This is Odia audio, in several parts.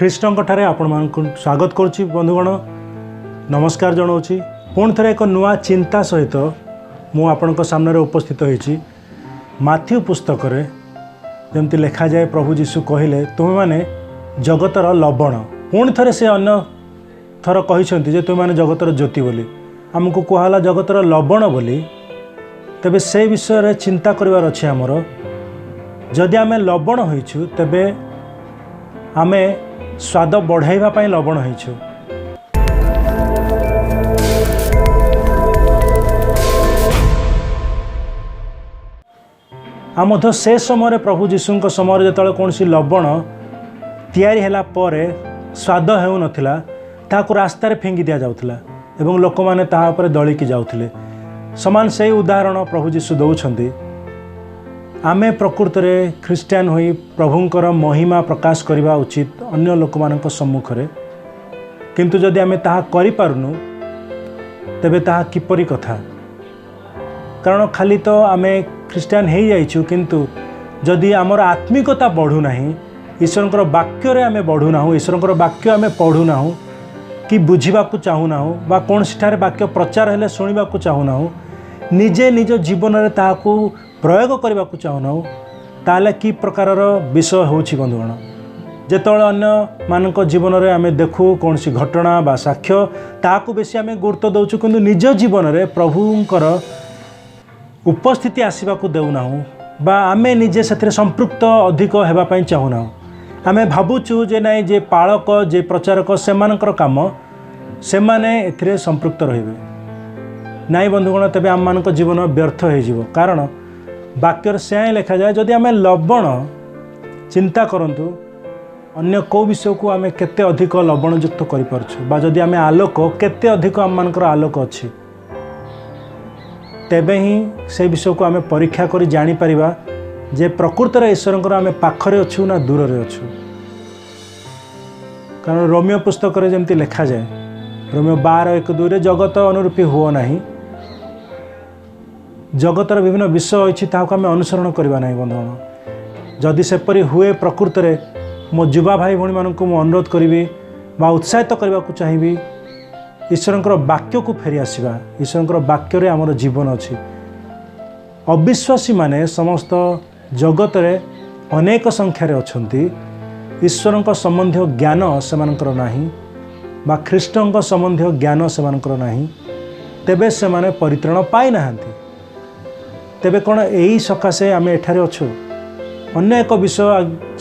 ଖ୍ରୀଷ୍ଟଙ୍କଠାରେ ଆପଣମାନଙ୍କୁ ସ୍ୱାଗତ କରୁଛି। ବନ୍ଧୁଗଣ, ନମସ୍କାର ଜଣାଉଛି। ପୁଣି ଥରେ ଏକ ନୂଆ ଚିନ୍ତା ସହିତ ମୁଁ ଆପଣଙ୍କ ସାମ୍ନାରେ ଉପସ୍ଥିତ ହୋଇଛି। ମାଥ୍ୟୁ ପୁସ୍ତକରେ ଯେମିତି ଲେଖାଯାଏ, ପ୍ରଭୁ ଯୀଶୁ କହିଲେ, ତୁମେମାନେ ଜଗତର ଲବଣ। ପୁଣି ଥରେ ସେ ଅନ୍ୟ ଥର କହିଛନ୍ତି ଯେ ତୁମେମାନେ ଜଗତର ଜ୍ୟୋତି ବୋଲି। ଆମକୁ କୁହାହେଲା ଜଗତର ଲବଣ ବୋଲି। ତେବେ ସେ ବିଷୟରେ ଚିନ୍ତା କରିବାର ଅଛି ଆମର। ଯଦି ଆମେ ଲବଣ ହୋଇଛୁ, ତେବେ ଆମେ ସ୍ୱାଦ ବଢ଼ାଇବା ପାଇଁ ଲବଣ ହୋଇଛୁ। ଆଉ ମଧ୍ୟ ସେ ସମୟରେ, ପ୍ରଭୁ ଯୀଶୁଙ୍କ ସମୟରେ, ଯେତେବେଳେ କୌଣସି ଲବଣ ତିଆରି ହେଲା ପରେ ସ୍ୱାଦ ହେଉନଥିଲା, ତାହାକୁ ରାସ୍ତାରେ ଫିଙ୍ଗି ଦିଆଯାଉଥିଲା ଏବଂ ଲୋକମାନେ ତାହା ଉପରେ ଦଳିକି ଯାଉଥିଲେ। ସମାନ ସେଇ ଉଦାହରଣ ପ୍ରଭୁ ଯୀଶୁ ଦେଉଛନ୍ତି। ଆମେ ପ୍ରକୃତରେ ଖ୍ରୀଷ୍ଟିଆନ ହୋଇ ପ୍ରଭୁଙ୍କର ମହିମା ପ୍ରକାଶ କରିବା ଉଚିତ ଅନ୍ୟ ଲୋକମାନଙ୍କ ସମ୍ମୁଖରେ। କିନ୍ତୁ ଯଦି ଆମେ ତାହା କରିପାରୁନୁ, ତେବେ ତାହା କିପରି କଥା? କାରଣ ଖାଲି ତ ଆମେ ଖ୍ରୀଷ୍ଟିଆନ ହେଇଯାଇଛୁ, କିନ୍ତୁ ଯଦି ଆମର ଆତ୍ମିକତା ବଢ଼ୁନାହିଁ, ଈଶ୍ୱରଙ୍କର ବାକ୍ୟରେ ଆମେ ବଢ଼ୁନାହୁଁ, ଈଶ୍ୱରଙ୍କର ବାକ୍ୟ ଆମେ ପଢ଼ୁନାହୁଁ କି ବୁଝିବାକୁ ଚାହୁଁନାହୁଁ, ବା କୌଣସିଠାରେ ବାକ୍ୟ ପ୍ରଚାର ହେଲେ ଶୁଣିବାକୁ ଚାହୁଁନାହୁଁ, ନିଜେ ନିଜ ଜୀବନରେ ତାହାକୁ ପ୍ରୟୋଗ କରିବାକୁ ଚାହୁଁନାହୁଁ, ତାହେଲେ କି ପ୍ରକାରର ବିଷୟ ହେଉଛି ବନ୍ଧୁଗଣ? ଯେତେବେଳେ ଅନ୍ୟମାନଙ୍କ ଜୀବନରେ ଆମେ ଦେଖୁ କୌଣସି ଘଟଣା ବା ସାକ୍ଷ୍ୟ, ତାହାକୁ ବେଶୀ ଆମେ ଗୁରୁତ୍ୱ ଦେଉଛୁ, କିନ୍ତୁ ନିଜ ଜୀବନରେ ପ୍ରଭୁଙ୍କର ଉପସ୍ଥିତି ଆସିବାକୁ ଦେଉନାହୁଁ ବା ଆମେ ନିଜେ ସେଥିରେ ସମ୍ପୃକ୍ତ ଅଧିକ ହେବା ପାଇଁ ଚାହୁଁନାହୁଁ। ଆମେ ଭାବୁଛୁ ଯେ ନାଇଁ, ଯେ ପାଳକ, ଯେ ପ୍ରଚାରକ, ସେମାନଙ୍କର କାମ, ସେମାନେ ଏଥିରେ ସମ୍ପୃକ୍ତ ରହିବେ। ନାଇଁ ବନ୍ଧୁଗଣ, ତେବେ ଆମମାନଙ୍କ ଜୀବନ ବ୍ୟର୍ଥ ହୋଇଯିବ। କାରଣ ବାକ୍ୟରେ ସେୟା ହିଁ ଲେଖାଯାଏ, ଯଦି ଆମେ ଲବଣ, ଚିନ୍ତା କରନ୍ତୁ ଅନ୍ୟ କେଉଁ ବିଷୟକୁ ଆମେ କେତେ ଅଧିକ ଲବଣଯୁକ୍ତ କରିପାରୁଛୁ, ବା ଯଦି ଆମେ ଆଲୋକ, କେତେ ଅଧିକ ଆମମାନଙ୍କର ଆଲୋକ ଅଛି, ତେବେ ହିଁ ସେ ବିଷୟକୁ ଆମେ ପରୀକ୍ଷା କରି ଜାଣିପାରିବା ଯେ ପ୍ରକୃତରେ ଈଶ୍ୱରଙ୍କର ଆମେ ପାଖରେ ଅଛୁ ନା ଦୂରରେ ଅଛୁ। କାରଣ ରୋମୀୟ ପୁସ୍ତକରେ ଯେମିତି ଲେଖାଯାଏ, ରୋମୀୟ 12:1-2ରେ, ଜଗତ ଅନୁରୂପୀ ହୁଅ ନାହିଁ। ଜଗତର ବିଭିନ୍ନ ବିଷୟ ଅଛି, ତାହାକୁ ଆମେ ଅନୁସରଣ କରିବା ନାହିଁ ବନ୍ଧୁଗଣ। ଯଦି ସେପରି ହୁଏ, ପ୍ରକୃତରେ ମୋ ଯୁବା ଭାଇ ଭଉଣୀମାନଙ୍କୁ ମୁଁ ଅନୁରୋଧ କରିବି ବା ଉତ୍ସାହିତ କରିବାକୁ ଚାହିଁବି, ଈଶ୍ୱରଙ୍କର ବାକ୍ୟକୁ ଫେରି ଆସିବା। ଈଶ୍ୱରଙ୍କର ବାକ୍ୟରେ ଆମର ଜୀବନ ଅଛି। ଅବିଶ୍ୱାସୀମାନେ ସମସ୍ତ ଜଗତରେ ଅନେକ ସଂଖ୍ୟାରେ ଅଛନ୍ତି। ଈଶ୍ୱରଙ୍କ ସମ୍ବନ୍ଧୀୟ ଜ୍ଞାନ ସେମାନଙ୍କର ନାହିଁ ବା ଖ୍ରୀଷ୍ଟଙ୍କ ସମ୍ବନ୍ଧୀୟ ଜ୍ଞାନ ସେମାନଙ୍କର ନାହିଁ, ତେବେ ସେମାନେ ପରିତ୍ରାଣ ପାଇନାହାନ୍ତି। ତେବେ କ'ଣ ଏହି ସକାଶେ ଆମେ ଏଠାରେ ଅଛୁ? ଅନ୍ୟ ଏକ ବିଷୟ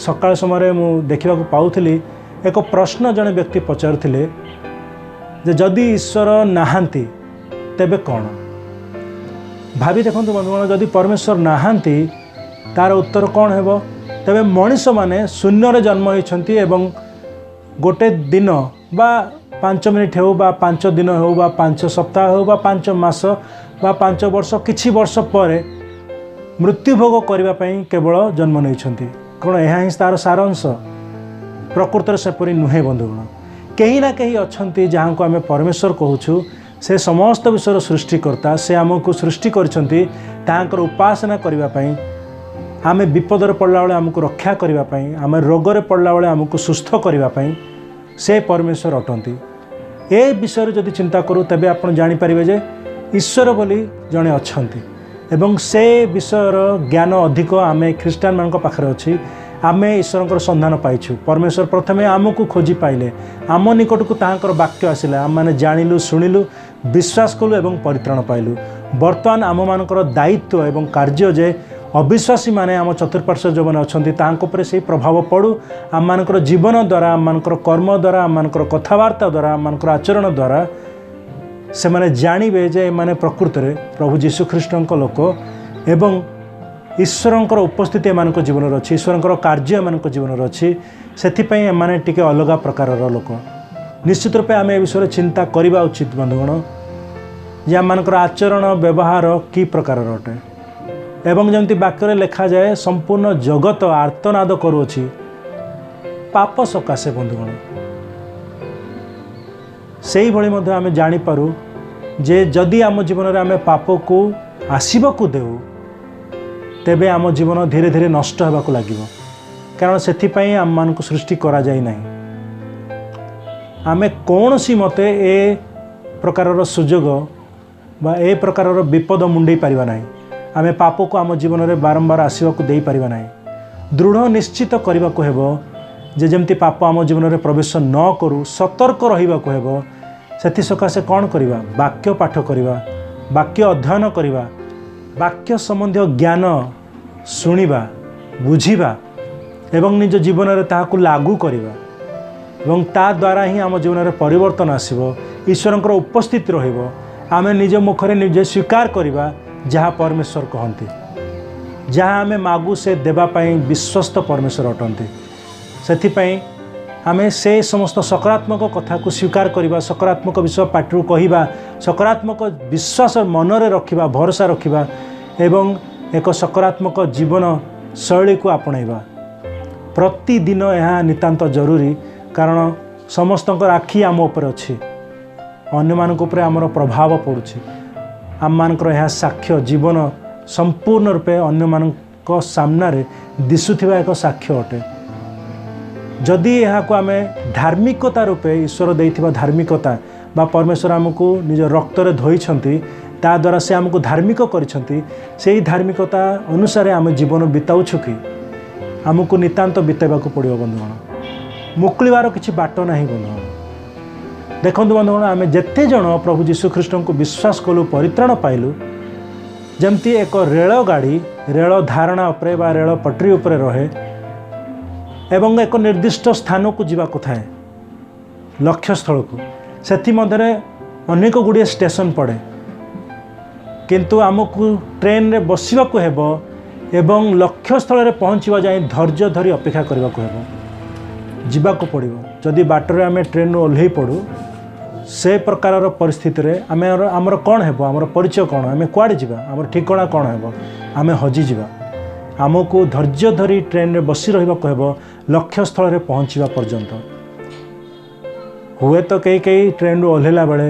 ସକାଳ ସମୟରେ ମୁଁ ଦେଖିବାକୁ ପାଉଥିଲି, ଏକ ପ୍ରଶ୍ନ ଜଣେ ବ୍ୟକ୍ତି ପଚାରୁଥିଲେ ଯେ ଯଦି ଈଶ୍ୱର ନାହାନ୍ତି ତେବେ କ'ଣ? ଭାବି ଦେଖନ୍ତୁ ବନ୍ଧୁଗଣ, ଯଦି ପରମେଶ୍ୱର ନାହାନ୍ତି ତାର ଉତ୍ତର କ'ଣ ହେବ? ତେବେ ମଣିଷମାନେ ଶୂନ୍ୟରେ ଜନ୍ମ ହୋଇଛନ୍ତି ଏବଂ ଗୋଟେ ଦିନ ବା 5 ମିନିଟ୍ ହେଉ ବା 5 ଦିନ ହେଉ ବା 5 ସପ୍ତାହ ହେଉ ବା 5 ମାସ ବା 5 ବର୍ଷ, କିଛି ବର୍ଷ ପରେ ମୃତ୍ୟୁଭୋଗ କରିବା ପାଇଁ କେବଳ ଜନ୍ମ ନେଇଛନ୍ତି। କ'ଣ ଏହା ହିଁ ତାର ସାରାଂଶ? ପ୍ରକୃତରେ ସେପରି ନୁହେଁ ବନ୍ଧୁଗଣ। କେହି ନା କେହି ଅଛନ୍ତି ଯାହାଙ୍କୁ ଆମେ ପରମେଶ୍ୱର କହୁଛୁ। ସେ ସମସ୍ତ ବିଷୟର ସୃଷ୍ଟିକର୍ତ୍ତା। ସେ ଆମକୁ ସୃଷ୍ଟି କରିଛନ୍ତି ତାହାଙ୍କର ଉପାସନା କରିବା ପାଇଁ, ଆମେ ବିପଦରେ ପଡ଼ିଲା ବେଳେ ଆମକୁ ରକ୍ଷା କରିବା ପାଇଁ, ଆମେ ରୋଗରେ ପଡ଼ିଲା ବେଳେ ଆମକୁ ସୁସ୍ଥ କରିବା ପାଇଁ ସେ ପରମେଶ୍ୱର ଅଟନ୍ତି। ଏ ବିଷୟରେ ଯଦି ଚିନ୍ତା କରୁ, ତେବେ ଆପଣ ଜାଣିପାରିବେ ଯେ ଈଶ୍ୱର ବୋଲି ଜଣେ ଅଛନ୍ତି ଏବଂ ସେ ବିଷୟର ଜ୍ଞାନ ଅଧିକ ଆମେ ଖ୍ରୀଷ୍ଟିଆନମାନଙ୍କ ପାଖରେ ଅଛି। ଆମେ ଈଶ୍ୱରଙ୍କର ସନ୍ଧାନ ପାଇଛୁ। ପରମେଶ୍ୱର ପ୍ରଥମେ ଆମକୁ ଖୋଜି ପାଇଲେ, ଆମ ନିକଟକୁ ତାହାଙ୍କର ବାକ୍ୟ ଆସିଲା, ଆମମାନେ ଜାଣିଲୁ, ଶୁଣିଲୁ, ବିଶ୍ୱାସ କଲୁ ଏବଂ ପରିତ୍ରାଣ ପାଇଲୁ। ବର୍ତ୍ତମାନ ଆମମାନଙ୍କର ଦାୟିତ୍ୱ ଏବଂ କାର୍ଯ୍ୟ ଯେ ଅବିଶ୍ୱାସୀମାନେ ଆମ ଚତୁଃପାର୍ଶ୍ୱ ଯେଉଁମାନେ ଅଛନ୍ତି, ତାହାଙ୍କ ଉପରେ ସେଇ ପ୍ରଭାବ ପଡ଼ୁ। ଆମମାନଙ୍କର ଜୀବନ ଦ୍ୱାରା, ଆମମାନଙ୍କର କର୍ମ ଦ୍ୱାରା, ଆମମାନଙ୍କର କଥାବାର୍ତ୍ତା ଦ୍ୱାରା, ଆମମାନଙ୍କର ଆଚରଣ ଦ୍ୱାରା ସେମାନେ ଜାଣିବେ ଯେ ଏମାନେ ପ୍ରକୃତରେ ପ୍ରଭୁ ଯୀଶୁଖ୍ରୀଷ୍ଟଙ୍କ ଲୋକ ଏବଂ ଈଶ୍ୱରଙ୍କର ଉପସ୍ଥିତି ଏମାନଙ୍କ ଜୀବନରେ ଅଛି, ଈଶ୍ୱରଙ୍କର କାର୍ଯ୍ୟ ଏମାନଙ୍କ ଜୀବନରେ ଅଛି। ସେଥିପାଇଁ ଏମାନେ ଟିକେ ଅଲଗା ପ୍ରକାରର ଲୋକ। ନିଶ୍ଚିତ ରୂପେ ଆମେ ଏ ବିଷୟରେ ଚିନ୍ତା କରିବା ଉଚିତ ବନ୍ଧୁଗଣ, ଯେ ଆମମାନଙ୍କର ଆଚରଣ ବ୍ୟବହାର କି ପ୍ରକାରର ଅଟେ। ଏବଂ ଯେମିତି ବାକ୍ୟରେ ଲେଖାଯାଏ, ସମ୍ପୂର୍ଣ୍ଣ ଜଗତ ଆର୍ତ୍ତନାଦ କରୁଅଛି ପାପ ସକାଶେ ବନ୍ଧୁଗଣ। ସେଇଭଳି ମଧ୍ୟ ଆମେ ଜାଣିପାରୁ ଯେ ଯଦି ଆମ ଜୀବନରେ ଆମେ ପାପକୁ ଆସିବାକୁ ଦେଉ, ତେବେ ଆମ ଜୀବନ ଧୀରେ ଧୀରେ ନଷ୍ଟ ହେବାକୁ ଲାଗିବ। କାରଣ ସେଥିପାଇଁ ଆମମାନଙ୍କୁ ସୃଷ୍ଟି କରାଯାଇ ନାହିଁ। ଆମେ କୌଣସି ମତେ ଏ ପ୍ରକାରର ସୁଯୋଗ ବା ଏ ପ୍ରକାରର ବିପଦ ମୁଣ୍ଡେଇ ପାରିବା ନାହିଁ। ଆମେ ପାପକୁ ଆମ ଜୀବନରେ ବାରମ୍ବାର ଆସିବାକୁ ଦେଇପାରିବା ନାହିଁ। ଦୃଢ଼ ନିଶ୍ଚିତ କରିବାକୁ ହେବ ଯେ ଯେମିତି ପାପ ଆମ ଜୀବନରେ ପ୍ରବେଶ ନ କରୁ, ସତର୍କ ରହିବାକୁ ହେବ। ସେଥିସକାଶେ କ'ଣ କରିବା? ବାକ୍ୟ ପାଠ କରିବା, ବାକ୍ୟ ଅଧ୍ୟୟନ କରିବା, ବାକ୍ୟ ସମ୍ବନ୍ଧୀୟ ଜ୍ଞାନ ଶୁଣିବା, ବୁଝିବା ଏବଂ ନିଜ ଜୀବନରେ ତାହାକୁ ଲାଗୁ କରିବା ଏବଂ ତା ଦ୍ୱାରା ହିଁ ଆମ ଜୀବନରେ ପରିବର୍ତ୍ତନ ଆସିବ, ଈଶ୍ୱରଙ୍କର ଉପସ୍ଥିତି ରହିବ। ଆମେ ନିଜ ମୁଖରେ ନିଜେ ସ୍ୱୀକାର କରିବା ଯାହା ପରମେଶ୍ୱର କହନ୍ତି, ଯାହା ଆମେ ମାଗୁ ସେ ଦେବା ପାଇଁ ବିଶ୍ୱସ୍ତ ପରମେଶ୍ୱର ଅଟନ୍ତି। ସେଥିପାଇଁ ଆମେ ସେ ସମସ୍ତ ସକାରାତ୍ମକ କଥାକୁ ସ୍ୱୀକାର କରିବା, ସକାରାତ୍ମକ ବିଷୟ ପାଟିରୁ କହିବା, ସକାରାତ୍ମକ ବିଶ୍ୱାସ ମନରେ ରଖିବା, ଭରସା ରଖିବା ଏବଂ ଏକ ସକାରାତ୍ମକ ଜୀବନ ଶୈଳୀକୁ ଆପଣେଇବା। ପ୍ରତିଦିନ ଏହା ନିତାନ୍ତ ଜରୁରୀ, କାରଣ ସମସ୍ତଙ୍କର ଆଖି ଆମ ଉପରେ ଅଛି, ଅନ୍ୟମାନଙ୍କ ଉପରେ ଆମର ପ୍ରଭାବ ପଡ଼ୁଛି। ଆମମାନଙ୍କର ଏହା ସାକ୍ଷ୍ୟ ଜୀବନ ସମ୍ପୂର୍ଣ୍ଣ ରୂପେ ଅନ୍ୟମାନଙ୍କ ସାମ୍ନାରେ ଦିଶୁଥିବା ଏକ ସାକ୍ଷ୍ୟ ଅଟେ। ଯଦି ଏହାକୁ ଆମେ ଧାର୍ମିକତା ରୂପେ ଈଶ୍ୱର ଦେଇଥିବା ଧାର୍ମିକତା ବା ପରମେଶ୍ୱର ଆମକୁ ନିଜ ରକ୍ତରେ ଧୋଇଛନ୍ତି, ତା ଦ୍ୱାରା ସେ ଆମକୁ ଧାର୍ମିକ କରିଛନ୍ତି, ସେଇ ଧାର୍ମିକତା ଅନୁସାରେ ଆମେ ଜୀବନ ବିତାଉଛୁ କି? ଆମକୁ ନିତାନ୍ତ ବିତାଇବାକୁ ପଡ଼ିବ ବନ୍ଧୁଗଣ। ମୁକୁଳିବାର କିଛି ବାଟ ନାହିଁ ବନ୍ଧୁଗଣ। ଦେଖନ୍ତୁ ବନ୍ଧୁଗଣ, ଆମେ ଯେତେ ଜଣ ପ୍ରଭୁ ଯୀଶୁଖ୍ରୀଷ୍ଟଙ୍କୁ ବିଶ୍ୱାସ କଲୁ, ପରିତ୍ରାଣ ପାଇଲୁ, ଯେମିତି ଏକ ରେଳଗାଡ଼ି ରେଳ ଧାରଣା ଉପରେ ବା ରେଳ ପଟରୀ ଉପରେ ରହେ ଏବଂ ଏକ ନିର୍ଦ୍ଦିଷ୍ଟ ସ୍ଥାନକୁ ଯିବାକୁ ଥାଏ, ଲକ୍ଷ୍ୟସ୍ଥଳକୁ, ସେଥିମଧ୍ୟରେ ଅନେକ ଗୁଡ଼ିଏ ଷ୍ଟେସନ୍ ପଡ଼େ, କିନ୍ତୁ ଆମକୁ ଟ୍ରେନ୍ରେ ବସିବାକୁ ହେବ ଏବଂ ଲକ୍ଷ୍ୟସ୍ଥଳରେ ପହଞ୍ଚିବା ଯାଏଁ ଧୈର୍ଯ୍ୟ ଧରି ଅପେକ୍ଷା କରିବାକୁ ହେବ, ଯିବାକୁ ପଡ଼ିବ। ଯଦି ବାଟରେ ଆମେ ଟ୍ରେନ୍ରୁ ଓହ୍ଲେଇ ପଡ଼ୁ, ସେ ପ୍ରକାରର ପରିସ୍ଥିତିରେ ଆମେ ଆମର କ'ଣ ହେବ? ଆମର ପରିଚୟ କ'ଣ? ଆମେ କୁଆଡ଼େ ଯିବା? ଆମର ଠିକଣା କ'ଣ ହେବ? ଆମେ ହଜିଯିବା। ଆମକୁ ଧୈର୍ଯ୍ୟ ଧରି ଟ୍ରେନ୍ରେ ବସି ରହିବାକୁ ହେବ ଲକ୍ଷ୍ୟସ୍ଥଳରେ ପହଞ୍ଚିବା ପର୍ଯ୍ୟନ୍ତ। ହୁଏତ କେହି କେହି ଟ୍ରେନ୍ରୁ ଓହ୍ଲେଇଲା ବେଳେ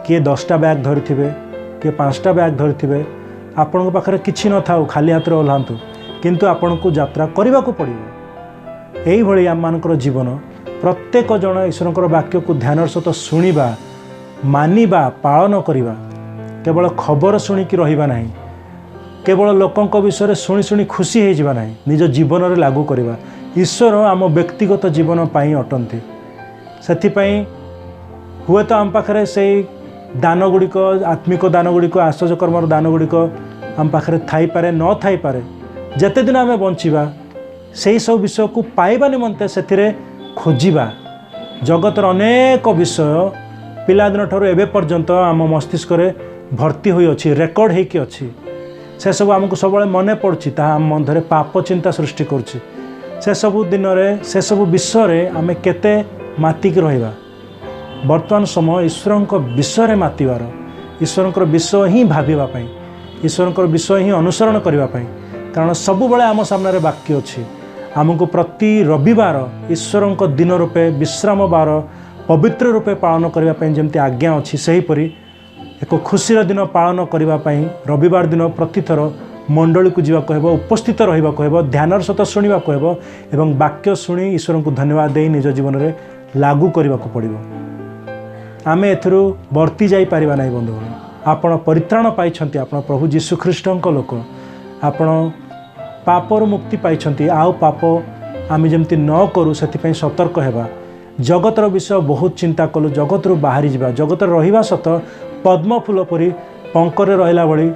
କିଏ 10ଟା ବ୍ୟାଗ୍ ଧରିଥିବେ, କିଏ 5ଟା ବ୍ୟାଗ୍ ଧରିଥିବେ। ଆପଣଙ୍କ ପାଖରେ କିଛି ନଥାଉ, ଖାଲି ହାତରେ ଓହ୍ଲାନ୍ତୁ, କିନ୍ତୁ ଆପଣଙ୍କୁ ଯାତ୍ରା କରିବାକୁ ପଡ଼ିବ। ଏଇଭଳି ଆମମାନଙ୍କର ଜୀବନ। ପ୍ରତ୍ୟେକ ଜଣ ଈଶ୍ୱରଙ୍କର ବାକ୍ୟକୁ ଧ୍ୟାନର ସହିତ ଶୁଣିବା, ମାନିବା, ପାଳନ କରିବା, କେବଳ ଖବର ଶୁଣିକି ରହିବା ନାହିଁ, କେବଳ ଲୋକଙ୍କ ବିଷୟରେ ଶୁଣି ଶୁଣି ଖୁସି ହେଇଯିବା ନାହିଁ, ନିଜ ଜୀବନରେ ଲାଗୁ କରିବା। ଈଶ୍ୱର ଆମ ବ୍ୟକ୍ତିଗତ ଜୀବନ ପାଇଁ ଅଟନ୍ତି। ସେଥିପାଇଁ ହୁଏତ ଆମ ପାଖରେ ସେଇ ଦାନ ଗୁଡ଼ିକ, ଆତ୍ମିକ ଦାନ ଗୁଡ଼ିକ, ଆଶ୍ଚର୍ଯ୍ୟକର୍ମର ଦାନ ଗୁଡ଼ିକ ଆମ ପାଖରେ ଥାଇପାରେ, ନ ଥାଇପାରେ। ଯେତେଦିନ ଆମେ ବଞ୍ଚିବା ସେଇ ସବୁ ବିଷୟକୁ ପାଇବା ନିମନ୍ତେ ସେଥିରେ ଖୋଜିବା। ଜଗତର ଅନେକ ବିଷୟ ପିଲାଦିନ ଠାରୁ ଏବେ ପର୍ଯ୍ୟନ୍ତ ଆମ ମସ୍ତିଷ୍କରେ ଭର୍ତ୍ତି ହୋଇଅଛି, ରେକର୍ଡ଼ ହେଇକି ଅଛି। ସେସବୁ ଆମକୁ ସବୁବେଳେ ମନେ ପଡ଼ୁଛି, ତାହା ଆମ ମଧ୍ୟରେ ପାପ ଚିନ୍ତା ସୃଷ୍ଟି କରୁଛି। ସେସବୁ ଦିନରେ ସେସବୁ ବିଷୟରେ ଆମେ କେତେ ମାତିକି ରହିବା? ବର୍ତ୍ତମାନ ସମୟ ଈଶ୍ୱରଙ୍କ ବିଷୟରେ ମାତିବାର, ଈଶ୍ୱରଙ୍କର ବିଷୟ ହିଁ ଭାବିବା ପାଇଁ, ଈଶ୍ୱରଙ୍କର ବିଷୟ ହିଁ ଅନୁସରଣ କରିବା ପାଇଁ। କାରଣ ସବୁବେଳେ ଆମ ସାମ୍ନାରେ ବାକ୍ୟ ଅଛି। ଆମକୁ ପ୍ରତି ରବିବାର ଈଶ୍ୱରଙ୍କ ଦିନ ରୂପେ, ବିଶ୍ରାମ ବାର ପବିତ୍ର ରୂପେ ପାଳନ କରିବା ପାଇଁ ଯେମିତି ଆଜ୍ଞା ଅଛି, ସେହିପରି ଏକ ଖୁସିର ଦିନ ପାଳନ କରିବା ପାଇଁ ରବିବାର ଦିନ ପ୍ରତିଥର ମଣ୍ଡଳୀକୁ ଯିବାକୁ ହେବ, ଉପସ୍ଥିତ ରହିବାକୁ ହେବ, ଧ୍ୟାନର ସହିତ ଶୁଣିବାକୁ ହେବ ଏବଂ ବାକ୍ୟ ଶୁଣି ଈଶ୍ୱରଙ୍କୁ ଧନ୍ୟବାଦ ଦେଇ ନିଜ ଜୀବନରେ ଲାଗୁ କରିବାକୁ ପଡ଼ିବ। ଆମେ ଏଥିରୁ ବର୍ତ୍ତି ଯାଇପାରିବା ନାହିଁ ବନ୍ଧୁଗଣ। ଆପଣ ପରିତ୍ରାଣ ପାଇଛନ୍ତି, ଆପଣ ପ୍ରଭୁ ଯୀଶୁଖ୍ରୀଷ୍ଟଙ୍କ ଲୋକ, ଆପଣ ପାପରୁ ମୁକ୍ତି ପାଇଛନ୍ତି। ଆଉ ପାପ ଆମେ ଯେମିତି ନ କରୁ ସେଥିପାଇଁ ସତର୍କ ହେବା। ଜଗତର ବିଷୟ ବହୁତ ଚିନ୍ତା କଲୁ, ଜଗତରୁ ବାହାରି ଯିବା। ଜଗତରେ ରହିବା ସତ, ପଦ୍ମ ଫୁଲ ପରି ପଙ୍କରେ ରହିଲା ଭଳି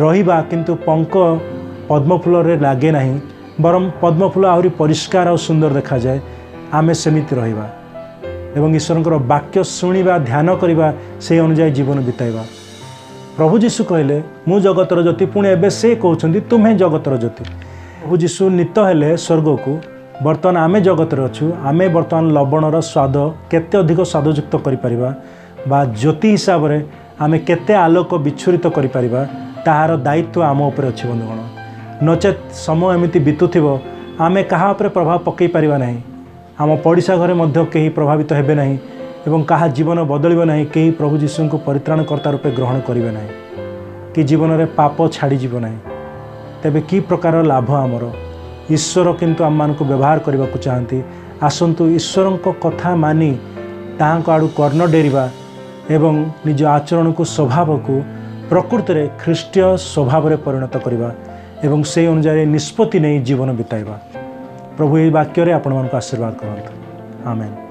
ରହିବା, କିନ୍ତୁ ପଙ୍କ ପଦ୍ମ ଫୁଲରେ ଲାଗେ ନାହିଁ, ବରଂ ପଦ୍ମ ଫୁଲ ଆହୁରି ପରିଷ୍କାର ଆଉ ସୁନ୍ଦର ଦେଖାଯାଏ। ଆମେ ସେମିତି ରହିବା ଏବଂ ଈଶ୍ୱରଙ୍କର ବାକ୍ୟ ଶୁଣିବା, ଧ୍ୟାନ କରିବା, ସେହି ଅନୁଯାୟୀ ଜୀବନ ବିତାଇବା। ପ୍ରଭୁ ଯୀଶୁ କହିଲେ, ମୁଁ ଜଗତର ଜ୍ୟୋତି। ପୁଣି ଏବେ ସେ କହୁଛନ୍ତି, ତୁମେ ଜଗତର ଜ୍ୟୋତି। ପ୍ରଭୁ ଯୀଶୁ ନୀତ ହେଲେ ସ୍ୱର୍ଗକୁ, ବର୍ତ୍ତମାନ ଆମେ ଜଗତରେ ଅଛୁ। ଆମେ ବର୍ତ୍ତମାନ ଲବଣର ସ୍ୱାଦ କେତେ ଅଧିକ ସ୍ୱାଦଯୁକ୍ତ କରିପାରିବା ବା ଜ୍ୟୋତି ହିସାବରେ ଆମେ କେତେ ଆଲୋକ ବିଚ୍ଛୁରିତ କରିପାରିବା, ତାହାର ଦାୟିତ୍ୱ ଆମ ଉପରେ ଅଛି ବନ୍ଧୁଗଣ। ନଚେତ୍ ସମୟ ଏମିତି ବିତୁଥିବ, ଆମେ କାହା ଉପରେ ପ୍ରଭାବ ପକାଇ ପାରିବା ନାହିଁ। ଆମ ପଡ଼ିଶା ଘରେ ମଧ୍ୟ କେହି ପ୍ରଭାବିତ ହେବେ ନାହିଁ ଏବଂ କାହା ଜୀବନ ବଦଳିବ ନାହିଁ। କେହି ପ୍ରଭୁ ଯୀଶୁଙ୍କୁ ପରିତ୍ରାଣକର୍ତ୍ତା ରୂପେ ଗ୍ରହଣ କରିବେ ନାହିଁ କି ଜୀବନରେ ପାପ ଛାଡ଼ିଯିବ ନାହିଁ। ତେବେ କି ପ୍ରକାର ଲାଭ ଆମର? ଈଶ୍ୱର କିନ୍ତୁ ଆମମାନଙ୍କୁ ବ୍ୟବହାର କରିବାକୁ ଚାହାନ୍ତି। ଆସନ୍ତୁ ଈଶ୍ୱରଙ୍କ କଥା ମାନି ତାହାଙ୍କ ଆଡ଼ୁ କର୍ଣ୍ଣ ଡେରିବା ଏବଂ ନିଜ ଆଚରଣକୁ, ସ୍ୱଭାବକୁ ପ୍ରକୃତରେ ଖ୍ରୀଷ୍ଟୀୟ ସ୍ୱଭାବରେ ପରିଣତ କରିବା ଏବଂ ସେହି ଅନୁଯାୟୀ ନିଷ୍ପତ୍ତି ନେଇ ଜୀବନ ବିତାଇବା। ପ୍ରଭୁ ଏହି ବାକ୍ୟରେ ଆପଣମାନଙ୍କୁ ଆଶୀର୍ବାଦ କରନ୍ତୁ। ଆମେନ୍।